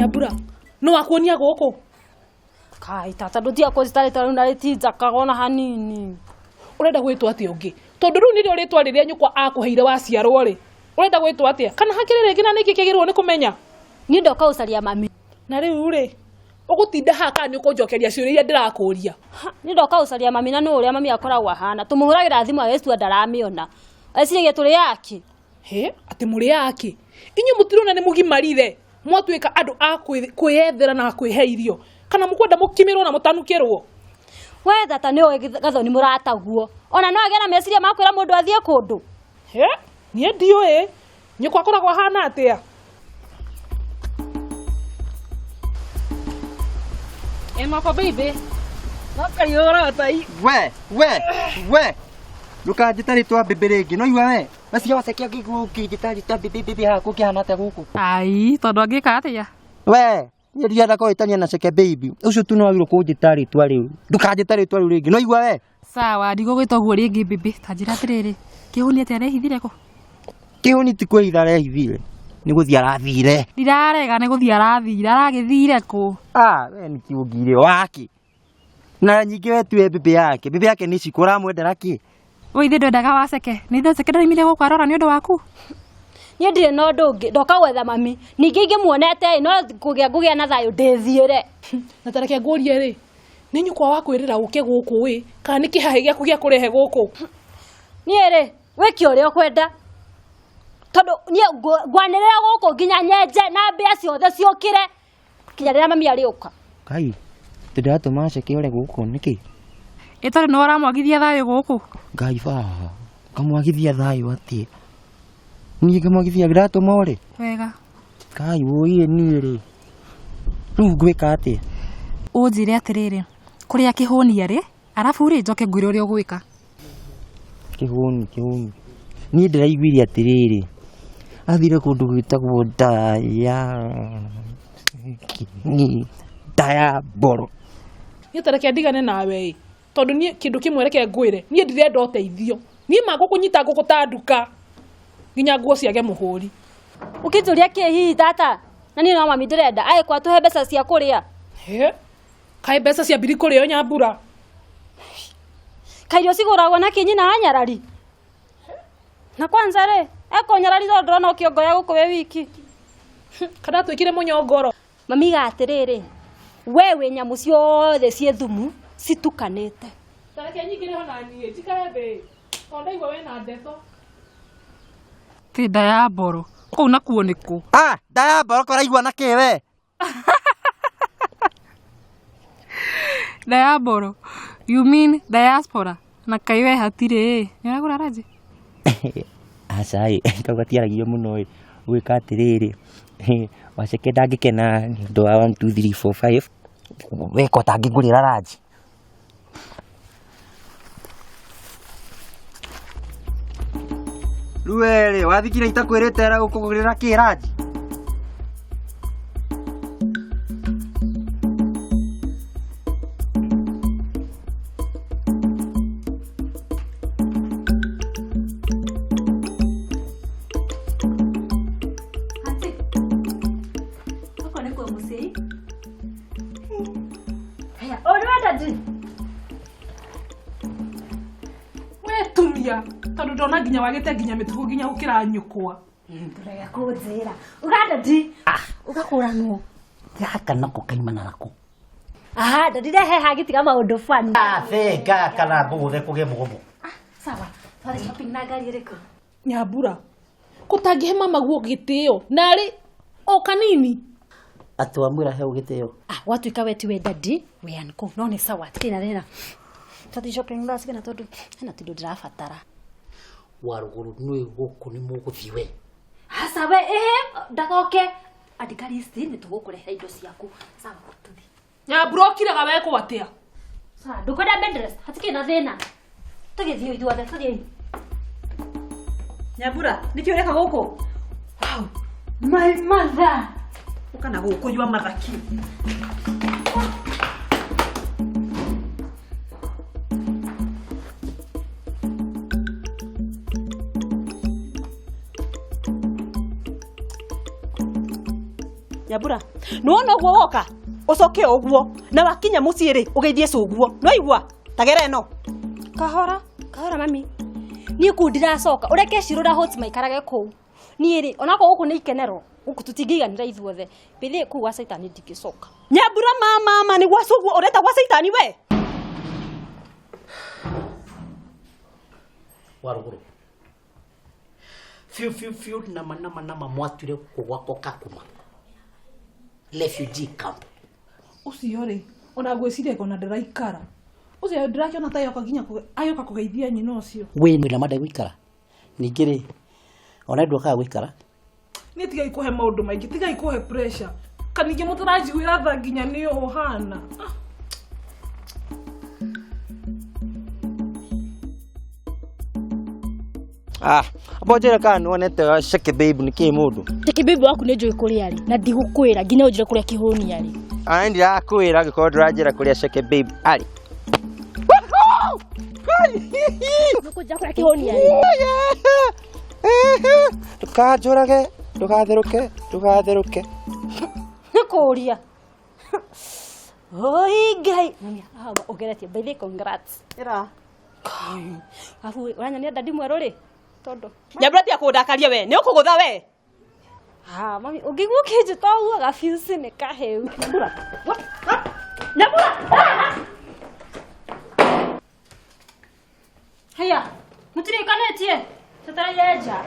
Nyambura no wakuonia gũkũ. Kai tata ndũtiga kũnjĩta rĩtwa rĩu na rĩtinjakaga ona hanini. Ũrenda gwĩtwo atĩa ũngĩ? Tondũ rĩu nĩrĩo rĩtwa rĩrĩa nyũkwa akũheire waciarwo rĩ. Ũrenda gwĩtwo atĩa? Kana hakĩrĩ rĩngĩ na nĩkĩ kĩagĩrĩirwo nĩ kũmenya? Niĩ ndoka gũcaria mami. Na rĩu rĩ, ũgũtinda haha kana nĩ ũkũnjokeria ciũria iria ndĩrakũria? Niĩ ndoka gũcaria mami na nĩ ũrĩa mami akoragwo ahana. Tũmũhũragĩra thimũ agĩtua ndaramĩona. Eciragia tũrĩ ake. Hĩ, atĩ mũrĩ ake? Inyuĩ mũtirona nĩ mũgimarire? Mwatuĩka andũ a kwĩyethera na kwĩhe irio. Kana mũkwenda mũkimĩrwo na mũtanukĩrwo? We tata nĩ ũĩ Gathoni mũrataguo. Ona no agĩe na meciria ma kwĩra mũndũ athiĩ kũndũ. Hĩ, niĩ ndiũĩ. Nyũkwa akoragwo ahana atĩa? Ĩ moko baby. Makaiũra tai. We, we, we. Ndũkanjĩta rĩtwa mbĩmbĩ rĩngĩ. No igua we. Macia waceke ũngĩnjĩta rĩtwa mbĩmbĩ mbĩmbĩ haha kũngĩhana atĩa gũkũ? Ai, tondũ angĩka atĩa? We, niĩ ndirenda kũhĩtania na Cheke baby. Ũcio tu nĩ wagĩrĩirwo kũnjĩta rĩtwa rĩu. Ndũkanjĩta rĩtwa rĩu rĩngĩ. No igua we. Sawa, ndigũgwĩta ũguo rĩngĩ baby. Ta njĩra atĩrĩrĩ, kĩhuni atĩa arehithire kũ? Kĩhuni ti kwĩhitha arehithire. Nĩ gũthiĩ arathire. Ndirarega nĩ gũthiĩ arathire, aragĩthire kũ? Ah, we nĩ kĩũngire wake. Na nyingĩ we tiwe bibi yake. Bibi yake nĩ cikũ ũramwendera kĩ? We ithe ndwendaga waceke. Nĩ ithe Cheke ndaimire gũkũ arora nĩ ũndũ waku? Niĩ ndirĩ na ũndũ ũngĩ, ndoka gwetha mami. Ningĩ ingĩmuonete ĩ, no kũgĩa ngũgĩa na thayũ ndĩthiĩre. Na ta reke ngũrie rĩ, nĩ nyũkwa wa kwĩrĩra ũke gũkũ ĩ, kana nĩ kĩhahĩ gĩaku gĩa kũrehe gũkũ? Niĩ rĩ, wĩke ũrĩa ũkwenda. Tondũ niĩ ngwanĩrĩra gũkũ nginya nyenje na mbĩa ciothe ciũkĩre nginya rĩrĩa mami arĩũka. Kai, tũndatũma Cheke ore gũkũ nĩkĩ? Ĩ tondũ nĩwe ũramwagithia thayũ gũkũ? Ngai baba, ngamwagithia thayũ atĩa? Niĩ ngamwagithia ndĩratũma ore? Wega. Kai wũiĩ niĩ rĩ, rĩu ngwĩka atĩa? Ũnjĩre atĩrĩrĩ, kũrĩa kĩhũni arĩ, arabu rĩ njoke ngwĩre ũrĩa ũgwĩka. Kĩhũni, kĩhũni. Niĩ ndĩraiguire atĩrĩrĩ, athire kũndũ gwĩtagwo ndaya, ndaya mboro. Niĩ ta reke ndigane nawe ĩ, tondũ niĩ kĩndũ kĩmwe reke ngwĩre, niĩ ndirenda ũteithio. Niĩ ma ngũkũnyita ngũgũtanduka nginya nguo ciage mũhũri. Ũkĩnjũria kĩ hihi tata? Na niĩ no mami ndĩrenda, agĩkwa tũhe mbeca cia kũrĩa. Hĩ, kaĩ mbeca cia mbiri kũrĩo Nyambura? Kaĩ irio cigũragwo na kĩ nyina wa nyarari? Na kwanza rĩ, ekũnyarari tondũ ndĩrona ũkĩongoya gũkũ wĩ wiki. Kana atuĩkire mũnyongoro? Mami iga atĩrĩrĩ, we wĩ nyamũ ciothe ciĩ thumu citukanĩte. Ta reke nyingĩre ho na niĩ njikare thĩ, tondũ ndaigua wĩna ndeto. Ti nda ya mboro. Kũu nakuo nĩ kũ? Ah, nda ya mboro kũraigua na kĩ we? Nda ya mboro. You mean diaspora? Na kaĩ we hatirĩ ĩ. Nĩ ũragũra ranji? Aca ĩ, kau gatiaragio mũno ĩ. Gwĩka atĩrĩrĩ, Waceke ndangĩkena nĩ ũndũ wa 1 2 3 4 5 weka ũtangĩngũrĩra ranji. Rĩu we rĩ, wathikire itakwĩrĩte ũkũgũrĩra kĩ ranji? Gũkũ nĩkuo mũciĩ. Haya, ũrĩ wenda We tumia, tondũ ndona nginya wagĩte nginya mĩtugo nginya gũkĩra nyũkwa. Ndũrega kũnjĩra. Ũganda ndi. Ũgakũranwo. Gaka nako kaimana nako. Aha, ndadirehe hagitiga maũndũ funny. Ah, thenga kana ngũgũthe kũgĩe mũgomo. Sawa, twathiĩ shopping na ngari ĩrĩkũ? Nyambura, kũtangĩhe mama guo gĩtĩo, narĩ o kanini. Atĩ wamwĩra he gĩtĩo. Ah, watuĩka we tiwe daddy, we uncle. No nĩ sawa, hatirĩ na thĩna. Twathiĩ shopping thaa cigana tondũ hena tũindo ndĩrabatara. Warũgũrũ nĩũĩ gũkũ nĩ mũgũthiĩ we. Aca we, ĩhĩ, ndagoke. Andĩka list nĩ tũgũkũrehera indo ciaku. Sawa, tũthiĩ. Nyambura ũkiraga wekwo atĩa? Sawa, ndũkwenda bed rest, hatikĩrĩ na thĩna. Tũgĩthiĩ ithuothe, tũthiĩ. Nyambura, nĩkĩ ũreka gũkũ? Wow, my mother. Ũka na gũkũ yua mathaki. Nyambura nĩwona ũguo woka ũcoke o ũguo na wakinya mũciĩ rĩ ũgeithie cũguo nĩwaigua tagera ĩno Kahora, kahora mami. Niĩ kũu ndiracoka. Ũreke Shiro na Hot maikarage kũu. Niĩ rĩ, onakorwo gũkũ nĩ ikenero, gũkũ tũtingĩiganĩra ithuothe. Bĩthĩ kũu gwa Caitani ndingĩcoka. Nyambura mama nĩ gwa cũguo ũreta gwa Caitani we. Wa rũgũrũ fiu fiu fiu nama nama nama mwatwire gũkũ gwakwa Kakuma refugee camp. Ũcio rĩ ona ngwĩciria ona ndĩraikara ũcio ndĩrakĩona ta ayoka nginya ayoka kũgeithia nyina ũcio. We nama ndegũikara ningĩ rĩ ona nduokaga gũikara. Niĩ tigai kũhe maũndũ maingĩ, tigai kũhe pressure. Kaningĩ mũtaranjiguĩra tha nginya nĩ ũhana. Ah, abo njĩre kana nĩwonete Sheke Babe nĩ kĩ mũndũ? Sheke Babe waku nĩ njũĩ kũrĩa arĩ na ndigũkwĩra nginya ũnjĩre kũrĩa kĩhũni arĩ. Ai ndirakwĩra angĩkorwo ndũranjĩra kũrĩa Sheke Babe arĩ. Nĩũkũnjĩra kũrĩa kĩhũni arĩ. Ndũkanjũrage, ndũgatherũke, ndũgatherũke. Nĩkũria. Oi Ngai. Mami, haha ũgeretie. By the way, congrats. Ĩra. Abu, ũranyonia dadi mwerũ rĩ? Tondũ. Nyambura tiga kũndakaria we, nĩ ũkũgũtha we. Ah, mami, ũngĩigua ũkĩnjĩta ũguo gabiuci nĩ kahĩu. Nyambura. Nyambura. Haya, mũtirĩkanĩtie? Tũtaraire nja.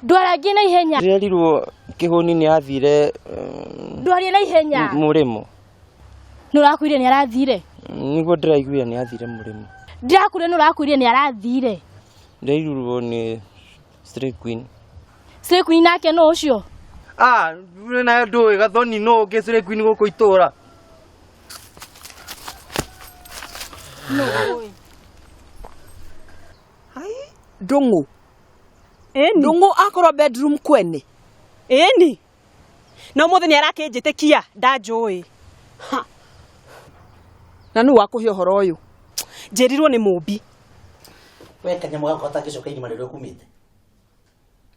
Ndwarangie na ihenya. Ndĩrerirwo kĩhũni nĩ athire Ndwarie na ihenya. Mũrĩmo. Nĩ ũrakuire nĩ arathire? Nĩguo ndĩraiguire nĩ athire mũrĩmo. Ndĩrakuire nĩ ũrakuire nĩ arathire. Ndĩrerirwo nĩ Slay Queen. Slay Queen nake nũ ũcio? Ah, nayo ndũĩ gathoni nũ ũngĩ Slay Queen gũkũ itũra. Nũ ũĩ? Hai, ndũng'ũ. Ĩni. Ndũng'ũ akorwo bedroom kwene. Ĩni. Na ũmũthĩ nĩ arakĩnjĩtĩkia ndanjũĩ. Na nũ wakũhe ũhoro ũyũ? Njĩrirwo nĩ mũmbi. We kanyamũ gakwa gatangĩcoka irima rĩrĩa ũkumĩte.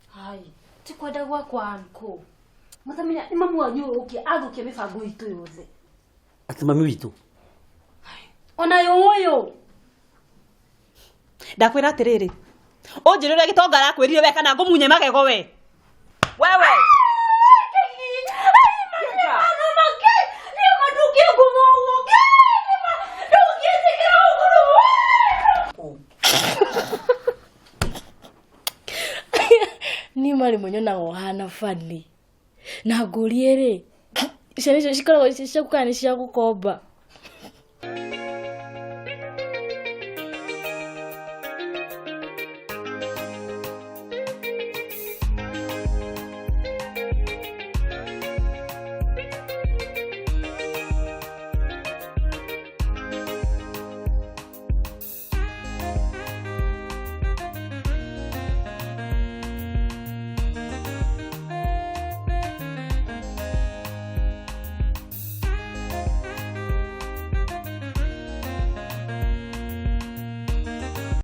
Hai, ti kwenda gwakwa anko. Mũtamenya nĩ mamu wanyu ũyũ athũkia mĩbango itũ yothe. Atĩ mami witũ. Ona yo ũyũ. Ndakwĩra atĩrĩrĩ. Ũnjĩre ũrĩa gĩtonga arakwĩrire we kana ngũmunye magego we. Wewe. Niĩ marĩ nyonaga ũhana funny. Na ngũrie rĩ, ciana icio cikoragwo ci ciaku kana nĩ cia gũkomba?